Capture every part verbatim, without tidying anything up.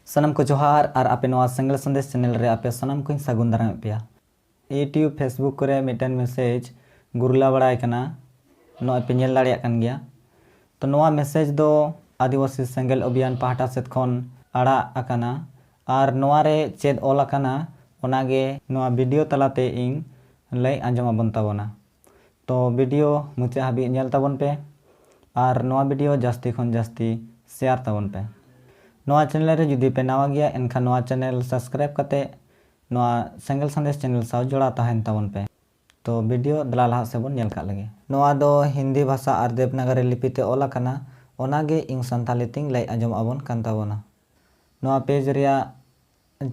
ᱥᱟᱱᱟᱢ ᱠᱚ ᱡᱚᱦᱟᱨ ᱟᱨ ᱟᱯᱮ ᱱᱚᱣᱟ ᱥᱮᱸᱜᱮᱞ ᱥᱟᱸᱫᱮᱥ ᱪᱮᱱᱮᱞ ᱨᱮ ᱟᱯᱮ ᱥᱟᱱᱟᱢ ᱠᱚᱧ ᱥᱟᱹᱜᱩᱱ ᱫᱟᱨᱟᱢᱮᱫ ᱯᱮᱭᱟ᱾ YouTube, Facebook ᱠᱚᱨᱮ ᱢᱤᱫᱴᱮᱱ ᱢᱮᱥᱮᱡᱽ ᱜᱩᱨᱞᱟ ᱵᱟᱲᱟᱭ ᱠᱟᱱᱟ, ᱱᱚᱜᱼᱚᱭ ᱯᱮ ᱧᱮᱞ ᱫᱟᱲᱮᱭᱟᱜ ᱠᱟᱱ ᱜᱮᱭᱟ᱾ ᱛᱚ ᱱᱚᱣᱟ ᱢᱮᱥᱮᱡᱽ ᱫᱚ ᱟᱹᱫᱤᱵᱟᱹᱥᱤ ᱥᱮᱸᱜᱮᱞ ᱚᱵᱷᱤᱭᱟᱱ ᱯᱟᱦᱴᱟ ᱥᱮᱫ ᱠᱷᱚᱱ ᱟᱲᱟᱜ ᱟᱠᱟᱱᱟ ᱟᱨ ᱱᱚᱣᱟ ᱨᱮ ᱪᱮᱫ ᱚᱞ ᱟᱠᱟᱱᱟ ᱚᱱᱟᱜᱮ ᱱᱚᱣᱟ ᱵᱷᱤᱰᱤᱭᱳ ᱛᱟᱞᱟᱛᱮ ᱤᱧ ᱞᱟᱹᱭ ᱟᱸᱡᱚᱢ ᱟᱵᱚᱱ ᱛᱟᱵᱚᱱᱟ᱾ ᱛᱚ ᱵᱷᱤᱰᱤᱭᱳ ᱢᱩᱪᱟᱹᱫ ᱦᱟᱹᱵᱤᱡ ᱧᱮᱞ ᱛᱟᱵᱚᱱ ᱯᱮ ᱟᱨ ᱱᱚᱣᱟ ᱵᱷᱤᱰᱤᱭᱳ ᱡᱟᱹᱥᱛᱤ ᱠᱷᱚᱱ ᱡᱟᱹᱥᱛᱤ ᱥᱮᱭᱟᱨ ᱛᱟᱵᱚᱱ ᱯᱮ᱾ ᱱᱚᱣᱟ ᱪᱮᱱᱮᱞ ᱨᱮ ᱡᱩᱫᱤ ᱯᱮ ᱱᱟᱣᱟ ᱜᱮᱭᱟ ᱮᱱᱠᱷᱟᱱ ᱱᱚᱣᱟ ᱪᱮᱱᱮᱞ ᱥᱟᱵᱥᱠᱨᱟᱭᱤᱵ ᱠᱟᱛᱮ ᱱᱚᱣᱟ ᱥᱮᱸᱜᱮᱞ ᱥᱟᱸᱫᱮᱥ ᱪᱮᱱᱮᱞ ᱥᱟᱶ ᱡᱚᱲᱟᱣ ᱛᱟᱦᱮᱱ ᱛᱟᱵᱚᱱ ᱯᱮ᱾ ᱛᱚ ᱵᱷᱤᱰᱤᱭᱳ ᱫᱮᱞᱟ ᱞᱟᱦᱟ ᱥᱮᱫ ᱵᱚᱱ ᱧᱮᱞ ᱠᱟᱜ ᱞᱮᱜᱮ᱾ ᱱᱚᱣᱟ ᱫᱚ ᱦᱤᱱᱫᱤ ᱵᱷᱟᱥᱟ ᱟᱨ ᱫᱮᱵᱽᱱᱟᱜᱚᱨᱤ ᱞᱤᱯᱤ ᱛᱮ ᱚᱞ ᱟᱠᱟᱱᱟ, ᱚᱱᱟᱜᱮ ᱤᱧ ᱥᱟᱱᱛᱟᱞᱤ ᱛᱤᱧ ᱞᱟᱹᱭ ᱟᱸᱡᱚᱢ ᱟᱵᱚᱱ ᱠᱟᱱ ᱛᱟᱵᱚᱱᱟ᱾ ᱱᱚᱣᱟ ᱯᱮᱡᱽ ᱨᱮᱭᱟᱜ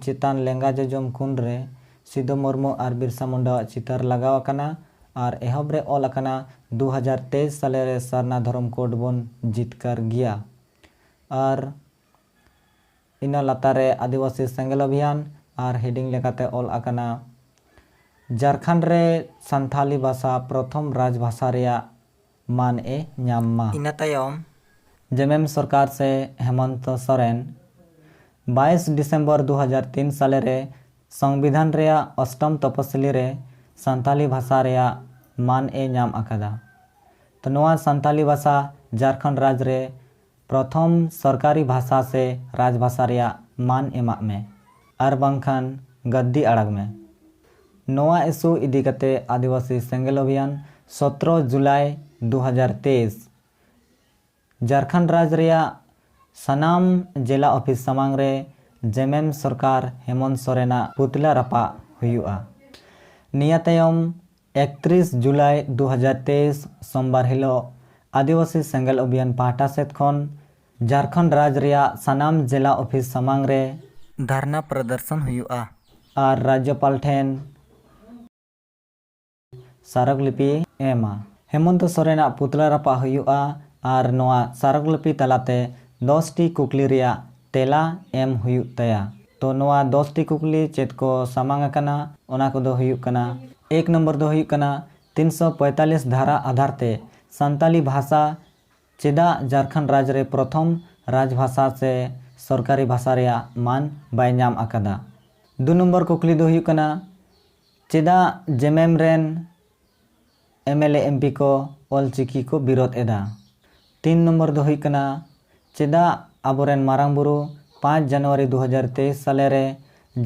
ᱪᱮᱛᱟᱱ ᱞᱮᱸᱜᱟ ᱡᱚᱡᱚᱢ ᱠᱩᱱ ᱨᱮ ᱥᱤᱫᱩ ᱢᱩᱨᱢᱩ ᱟᱨ ᱵᱤᱨᱥᱟ ᱢᱩᱱᱰᱟᱣᱟᱜ ᱪᱤᱛᱟᱹᱨ ᱞᱟᱜᱟᱣ ᱟᱠᱟᱱᱟ ᱟᱨ ᱮᱦᱚᱵ ᱨᱮ ᱚᱞ ᱟᱠᱟᱱᱟ, "ᱫᱩ ᱦᱟᱡᱟᱨ ᱛᱮᱭᱤᱥ ᱥᱟᱞᱮ ᱨᱮ ᱥᱟᱨᱱᱟ ᱫᱷᱚᱨᱚᱢ ᱠᱳᱰ ᱵᱚᱱ ᱡᱤᱛᱠᱟᱹᱨ ᱜᱮᱭᱟ᱾" ᱟᱨ ᱤᱱᱟᱹ ᱞᱟᱛᱟᱨ ᱨᱮ ᱟᱹᱫᱤᱵᱟᱹᱥᱤ ᱥᱮᱸᱜᱮᱞ ᱚᱵᱷᱤᱭᱟᱱ ᱟᱨ ᱦᱮᱰᱤᱝ ᱞᱮᱠᱟᱛᱮ ᱚᱞ ᱟᱠᱟᱱᱟ, "ᱡᱷᱟᱨᱠᱷᱚᱸᱰ ᱨᱮ ᱥᱟᱱᱛᱷᱟᱞᱤ ᱵᱷᱟᱥᱟ ᱯᱨᱚᱛᱷᱚᱢ ᱨᱟᱡᱽ ᱵᱷᱟᱥᱟ ᱨᱮᱭᱟᱜ ᱢᱟᱹᱱ ᱮ ᱧᱟᱢ ᱢᱟ᱾" ᱤᱱᱟᱹ ᱛᱟᱭᱚᱢ ᱡᱮᱢᱮᱢ ᱥᱚᱨᱠᱟᱨ ᱥᱮ ᱦᱮᱢᱚᱱᱛᱚ ᱥᱚᱨᱮᱱ ᱵᱟᱭᱤᱥ ᱰᱤᱥᱮᱢᱵᱚᱨ ᱫᱩ ᱦᱟᱡᱟᱨ ᱛᱤᱱ ᱥᱟᱞᱮ ᱨᱮ ᱥᱚᱝᱵᱤᱫᱷᱟᱱ ᱨᱮᱭᱟᱜ ᱚᱥᱴᱚᱢ ᱛᱚᱯᱚᱥᱤᱞᱤ ᱨᱮ ᱥᱟᱱᱛᱟᱞᱤ ᱵᱷᱟᱥᱟ ᱨᱮᱭᱟᱜ ᱢᱟᱹᱱ ᱮ ᱧᱟᱢ ᱟᱠᱟᱫᱟ᱾ ᱛᱚ ᱱᱚᱣᱟ ᱥᱟᱱᱛᱟᱞᱤ ᱵᱷᱟᱥᱟ ᱡᱷᱟᱨᱠᱷᱚᱸᱰ ᱨᱟᱡᱽ ᱨᱮ ᱯᱨᱚᱛᱷᱚᱢ ᱥᱚᱨᱠᱟᱨᱤ ᱵᱷᱟᱥᱟ ᱥᱮ ᱨᱟᱡᱽ ᱵᱷᱟᱥᱟ ᱨᱮᱭᱟᱜ ᱢᱟᱹᱱ ᱮᱢᱟᱜ ᱢᱮ ᱟᱨ ᱵᱟᱝᱠᱷᱟᱱ ᱜᱟᱹᱫᱽᱫᱤ ᱟᱲᱟᱜᱽ ᱢᱮ᱾ ᱱᱚᱣᱟ ᱤᱥᱩ ᱤᱫᱤ ᱠᱟᱛᱮ ᱟᱹᱫᱤᱵᱟᱹᱥᱤ ᱥᱮᱸᱜᱮᱞ ᱚᱵᱷᱤᱭᱟᱱ ᱥᱚᱛᱨᱚ ᱡᱩᱞᱟᱭ ᱫᱩ ᱦᱟᱡᱟᱨ ᱛᱮᱭᱤᱥ ᱡᱷᱟᱨᱠᱷᱚᱸᱰ ᱨᱟᱡᱽ ᱨᱮᱭᱟᱜ ᱥᱟᱱᱟᱢ ᱡᱮᱞᱟ ᱚᱯᱷᱤᱥ ᱥᱟᱢᱟᱝ ᱨᱮ ᱡᱮᱢᱮᱢ ᱥᱚᱨᱠᱟᱨ ᱦᱮᱢᱚᱱᱛ ᱥᱚᱨᱮᱱᱟᱜ ᱯᱩᱛᱞᱟᱹ ᱨᱟᱯᱟᱜ ᱦᱩᱭᱩᱜᱼᱟ᱾ ᱱᱤᱭᱟᱹ ᱛᱟᱭᱚᱢ ᱮᱠᱛᱨᱤᱥ ᱡᱩᱞᱟᱭ ᱫᱩ ᱦᱟᱡᱟᱨ ᱛᱮᱭᱤᱥ ᱥᱳᱢᱵᱟᱨ ᱦᱤᱞᱳᱜ ᱟᱹᱫᱤᱵᱟᱹᱥᱤ ᱥᱮᱸᱜᱮᱞ ᱚᱵᱷᱤᱭᱟᱱ ᱯᱟᱦᱴᱟ ᱥᱮᱫ ᱠᱷᱚᱱ ᱡᱷᱟᱨᱠᱷᱚᱸᱰ ᱨᱟᱡᱽ ᱨᱮᱭᱟᱜ ᱥᱟᱱᱟᱢ ᱡᱮᱞᱟ ᱚᱯᱷᱤᱥ ᱥᱟᱢᱟᱝ ᱨᱮ ᱫᱷᱟᱨᱱᱟ ᱯᱨᱚᱫᱚᱨᱥᱚᱱ ᱦᱩᱭᱩᱜᱼᱟ ᱟᱨ ᱨᱟᱡᱽᱡᱚᱯᱟᱞ ᱴᱷᱮᱱ ᱥᱟᱨᱚᱠ ᱞᱤᱯᱤ ᱮᱢᱟ᱾ ᱦᱮᱢᱚᱱᱛᱚ ᱥᱚᱨᱮᱱᱟᱜ ᱯᱩᱛᱞᱟᱹ ᱨᱟᱯᱟᱜ ᱦᱩᱭᱩᱜᱼᱟ ᱟᱨ ᱱᱚᱣᱟ ᱥᱟᱨᱚᱠ ᱞᱤᱯᱤ ᱛᱟᱞᱟᱛᱮ ᱫᱚᱥ ᱴᱤ ᱠᱩᱠᱞᱤ ᱨᱮᱭᱟᱜ ᱛᱮᱞᱟ ᱮᱢ ᱦᱩᱭᱩᱜ ᱛᱟᱭᱟ᱾ ᱛᱚ ᱱᱚᱣᱟ ᱫᱚᱥ ᱴᱤ ᱠᱩᱠᱞᱤ ᱪᱮᱫ ᱠᱚ ᱥᱟᱢᱟᱝ ᱟᱠᱟᱱᱟ, ᱚᱱᱟ ᱠᱚᱫᱚ ᱦᱩᱭᱩᱜ ᱠᱟᱱᱟ, ᱮᱠ ᱱᱚᱢᱵᱚᱨ ᱫᱚ ᱦᱩᱭᱩᱜ ᱠᱟᱱᱟ, ᱛᱤᱱᱥᱚ ᱯᱚᱸᱭᱛᱟᱞᱤᱥ ᱫᱷᱟᱨᱟ ᱟᱫᱷᱟᱨ ᱛᱮ ᱥᱟᱱᱛᱟᱞᱤ ᱵᱷᱟᱥᱟ ᱪᱮᱫᱟᱜ ᱡᱷᱟᱨᱠᱷᱚᱸᱰ ᱨᱟᱡᱽ ᱨᱮ ᱯᱨᱚᱛᱷᱚᱢ ᱨᱟᱡᱽ ᱵᱷᱟᱥᱟ ᱥᱮ ᱥᱚᱨᱠᱟᱨᱤ ᱵᱷᱟᱥᱟ ᱨᱮᱭᱟᱜ ᱢᱟᱹᱱ ᱵᱟᱭ ᱧᱟᱢ ᱟᱠᱟᱫᱟ᱾ ᱫᱩ ᱱᱚᱢᱵᱚᱨ ᱠᱩᱠᱞᱤ ᱫᱚ ᱦᱩᱭᱩᱜ ᱠᱟᱱᱟ, ᱪᱮᱫᱟᱜ ᱡᱮᱢᱮᱢ ᱨᱮᱱ M L A M P ᱠᱚ ᱚᱞ ᱪᱤᱠᱤ ᱠᱚ ᱵᱤᱨᱳᱫ ᱮᱫᱟ? ᱛᱤᱱ ᱱᱚᱢᱵᱚᱨ ᱫᱚ ᱦᱩᱭᱩᱜ ᱠᱟᱱᱟ, ᱪᱮᱫᱟᱜ ᱟᱵᱚᱨᱮᱱ ᱢᱟᱨᱟᱝ ᱵᱩᱨᱩ ᱯᱟᱸᱪ ᱡᱟᱱᱩᱣᱟᱨᱤ ᱫᱩ ᱦᱟᱡᱟᱨ ᱛᱮᱭᱤᱥ ᱥᱟᱞᱮ ᱨᱮ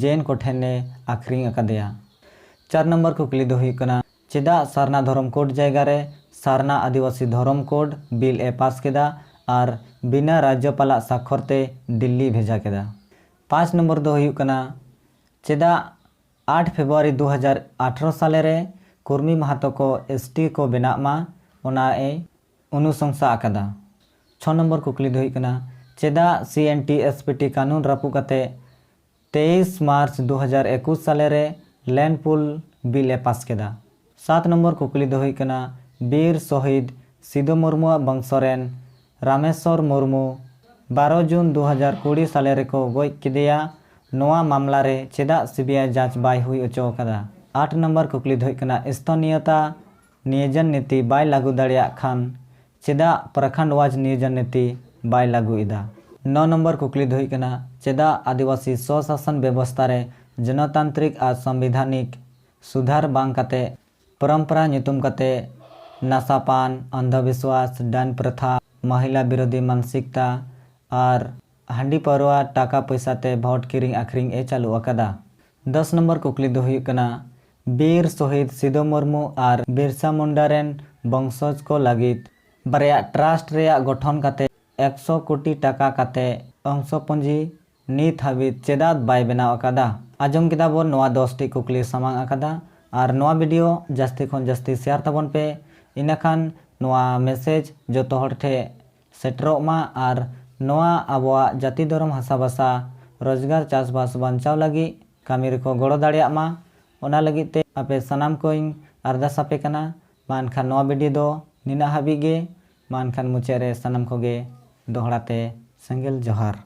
ᱡᱮᱱ ᱠᱚᱴᱷᱮᱱᱮ ᱟᱠᱷᱨᱤᱧ ᱟᱠᱟᱫᱮᱭᱟ? ᱪᱟᱨ ᱱᱚᱢᱵᱚᱨ ᱠᱩᱠᱞᱤ ᱫᱚ ᱦᱩᱭᱩᱜ ᱠᱟᱱᱟ, ᱪᱮᱫᱟᱜ ᱥᱟᱨᱱᱟ ᱫᱷᱚᱨᱚᱢ ᱠᱳᱰ ᱡᱟᱭᱜᱟ ᱨᱮ ᱥᱟᱨᱱᱟ ᱟᱹᱫᱤᱵᱟᱹᱥᱤ ᱫᱷᱚᱨᱚᱢ ᱠᱳᱰ ᱵᱤᱞ ᱮ ᱯᱟᱥ ᱠᱮᱫᱟ ᱟᱨ ᱵᱤᱱᱟᱹ ᱨᱟᱡᱽᱡᱚᱯᱟᱞᱟᱜ ᱥᱟᱠᱷᱚᱨ ᱛᱮ ᱫᱤᱞᱞᱤ ᱵᱷᱮᱡᱟ ᱠᱮᱫᱟ? ᱯᱟᱸᱪ ᱱᱚᱢᱵᱚᱨ ᱫᱚ ᱦᱩᱭᱩᱜ ᱠᱟᱱᱟ, ᱪᱮᱫᱟᱜ ᱟᱴ ᱯᱷᱮᱵᱽᱨᱩᱣᱟᱨᱤ ᱫᱩ ᱦᱟᱡᱟᱨ ᱟᱴᱷᱨᱚ ᱥᱟᱞᱮ ᱨᱮ ᱠᱩᱨᱢᱤ ᱢᱟᱦᱟᱛᱚ ᱠᱚ ᱮᱥ ᱴᱤ ᱠᱚ ᱵᱮᱱᱟᱜ ᱢᱟ, ᱚᱱᱟ ᱮ ᱚᱱᱩᱥᱚᱝᱥᱟ ᱟᱠᱟᱫᱟ? ᱪᱷᱚ ᱱᱚᱢᱵᱚᱨ ᱠᱩᱠᱞᱤ ᱫᱚ ᱦᱩᱭᱩᱜ ᱠᱟᱱᱟ, ᱪᱮᱫᱟᱜ ᱥᱤ N T S P T ᱠᱟᱹᱱᱩᱱ ᱨᱟᱹᱯᱩᱫ ᱠᱟᱛᱮ ᱛᱮᱭᱤᱥ ᱢᱟᱨᱪ ᱫᱩ ᱦᱟᱡᱟᱨ ᱮᱠᱩᱥ ᱥᱟᱞᱮ ᱨᱮ ᱞᱮᱱᱰ ᱯᱩᱞ ᱵᱤᱞ ᱮ ᱯᱟᱥ ᱠᱮᱫᱟ? ᱥᱟᱛ ᱱᱚᱢᱵᱚᱨ ᱠᱩᱠᱞᱤ ᱫᱚ ᱦᱩᱭᱩᱜ ᱠᱟᱱᱟ, ᱵᱤᱨ ᱥᱚᱦᱤᱫ ᱥᱤᱫᱩ ᱢᱩᱨᱢᱩᱣᱟᱜ ᱵᱚᱝᱥᱚ ᱨᱮᱱ ᱨᱟᱢᱮᱥᱣᱚᱨ ᱢᱩᱨᱢᱩ ᱵᱟᱨᱚ ᱡᱩᱱ ᱫᱩ ᱦᱟᱡᱟᱨ ᱠᱩᱲᱤ ᱥᱟᱞᱮ ᱨᱮᱠᱚ ᱜᱚᱡ ᱠᱮᱫᱮᱭᱟ᱾ ᱱᱚᱣᱟ ᱢᱟᱢᱞᱟ ᱨᱮ ᱪᱮᱫᱟᱜ ᱥᱤ ᱵᱤ ᱟᱭ ᱡᱟᱸᱪ ᱵᱟᱭ ᱦᱩᱭ ᱦᱚᱪᱚ ᱟᱠᱟᱫᱟ? ᱟᱴ ᱱᱚᱢᱵᱚᱨ ᱠᱩᱠᱞᱤ ᱫᱚ ᱦᱩᱭᱩᱜ ᱠᱟᱱᱟ, ᱥᱛᱷᱟᱱᱤᱭᱚᱛᱟ ᱱᱤᱭᱳᱡᱚᱱ ᱱᱤᱛᱤ ᱵᱟᱭ ᱞᱟᱹᱜᱩ ᱫᱟᱲᱮᱭᱟᱜ ᱠᱷᱟᱱ ᱪᱮᱫᱟᱜ ᱯᱨᱚᱠᱷᱚᱸᱰ ᱣᱟᱡᱽ ᱱᱤᱭᱳᱡᱚᱱ ᱱᱤᱛᱤ ᱵᱟᱭ ᱞᱟᱹᱜᱩ ᱮᱫᱟ? ᱱᱚ ᱱᱚᱢᱵᱚᱨ ᱠᱩᱠᱞᱤ ᱫᱚ ᱦᱩᱭᱩᱜ ᱠᱟᱱᱟ, ᱪᱮᱫᱟᱜ ᱟᱹᱫᱤᱵᱟᱹᱥᱤ ᱥᱚᱥᱟᱥᱚᱱ ᱵᱮᱵᱚᱥᱛᱷᱟ ᱨᱮ ᱡᱚᱱᱚᱛᱟᱱᱛᱨᱤᱠ ᱟᱨ ᱥᱚᱝᱵᱤᱫᱷᱟᱱᱤᱠ ᱥᱩᱫᱷᱟᱨ ᱵᱟᱝ ᱠᱟᱛᱮ ᱯᱚᱨᱚᱢᱯᱚᱨᱟ ᱧᱩᱛᱩᱢ ᱠᱟᱛᱮ ᱱᱟᱥᱟᱯᱟᱱ, ᱚᱱᱫᱷᱚᱵᱤᱥᱣᱟᱥ, ᱰᱟᱹᱱ ᱯᱨᱚᱛᱷᱟ, ᱢᱚᱦᱤᱞᱟ ᱵᱤᱨᱳᱫᱷᱤ ᱢᱟᱱᱥᱤᱠᱛᱟ ᱟᱨ ᱦᱟᱺᱰᱤ ᱯᱟᱹᱨᱣᱟ ᱴᱟᱠᱟ ᱯᱚᱭᱥᱟ ᱛᱮ ᱵᱷᱳᱴ ᱠᱤᱨᱤᱧ ᱟᱠᱷᱨᱤᱧ ᱮ ᱪᱟᱹᱞᱩ ᱟᱠᱟᱫᱟ᱾ ᱫᱚᱥ ᱱᱚᱢᱵᱚᱨ ᱠᱩᱠᱞᱤ ᱫᱚ ᱦᱩᱭᱩᱜ ᱠᱟᱱᱟ, ᱵᱤᱨ ᱥᱚᱦᱤᱫ ᱥᱤᱫᱩ ᱢᱩᱨᱢᱩ ᱟᱨ ᱵᱤᱨᱥᱟ ᱢᱩᱱᱰᱟ ᱨᱮᱱ ᱵᱚᱝᱥᱚᱡᱽ ᱠᱚ ᱞᱟᱹᱜᱤᱫ ᱵᱟᱨᱭᱟ ᱴᱨᱟᱥᱴ ᱨᱮᱭᱟᱜ ᱜᱚᱴᱷᱚᱱ ᱠᱟᱛᱮ ᱮᱠᱥᱚ ᱠᱳᱴᱤ ᱴᱟᱠᱟ ᱠᱟᱛᱮ ᱚᱝᱥᱚ ᱯᱩᱸᱡᱤ ᱱᱤᱛ ᱦᱟᱹᱵᱤᱡ ᱪᱮᱫᱟᱜ ᱵᱟᱭ ᱵᱮᱱᱟᱣ ᱟᱠᱟᱫᱟ? ᱟᱸᱡᱚᱢ ᱠᱮᱫᱟ ᱵᱚᱱ ᱱᱚᱣᱟ ᱫᱚᱥ ᱴᱤ ᱠᱩᱠᱞᱤ ᱥᱟᱢᱟᱝ ᱟᱠᱟᱫᱟ᱾ ᱟᱨ ᱱᱚᱣᱟ ᱵᱷᱤᱰᱤᱭᱳ ᱡᱟᱹᱥᱛᱤ ᱠᱷᱚᱱ ᱡᱟᱹᱥᱛᱤ ᱥᱮᱭᱟᱨ ᱛᱟᱵᱚᱱ ᱯᱮ, ᱤᱱᱟᱹᱠᱷᱟᱱ ᱱᱚᱣᱟ ᱢᱮᱥᱮᱡᱽ ᱡᱚᱛᱚ ᱦᱚᱲ ᱴᱷᱮᱱ ᱥᱮᱴᱮᱨᱚᱜ ᱢᱟ ᱟᱨ ᱱᱚᱣᱟ ᱟᱵᱚᱣᱟᱜ ᱡᱟᱹᱛᱤ ᱫᱷᱚᱨᱚᱢ ᱦᱟᱥᱟ ᱵᱷᱟᱥᱟ ᱨᱳᱡᱽᱜᱟᱨ ᱪᱟᱥᱵᱟᱥ ᱵᱟᱧᱪᱟᱣ ᱞᱟᱹᱜᱤᱫ ᱠᱟᱹᱢᱤ ᱨᱮᱠᱚ ᱜᱚᱲᱚ ᱫᱟᱲᱮᱭᱟᱜ ᱢᱟ᱾ ᱚᱱᱟ ᱞᱟᱹᱜᱤᱫ ᱛᱮ ᱟᱯᱮ ᱥᱟᱱᱟᱢ ᱠᱚᱧ ᱟᱨᱫᱟᱥ ᱟᱯᱮ ᱠᱟᱱᱟ᱾ ᱢᱟ ᱮᱱᱠᱷᱟᱱ ᱱᱚᱣᱟ ᱵᱷᱤᱰᱤᱭᱳ ᱫᱚ ᱱᱤᱱᱟᱹᱜ ᱦᱟᱹᱵᱤᱡ ᱜᱮ᱾ ᱢᱟ ᱮᱱᱠᱷᱟᱱ ᱢᱩᱪᱟᱹᱫ ᱨᱮ ᱥᱟᱱᱟᱢ ᱠᱚᱜᱮ ᱫᱚᱦᱲᱟ ᱛᱮ ᱥᱮᱸᱜᱮᱞ ᱡᱚᱦᱟᱨ᱾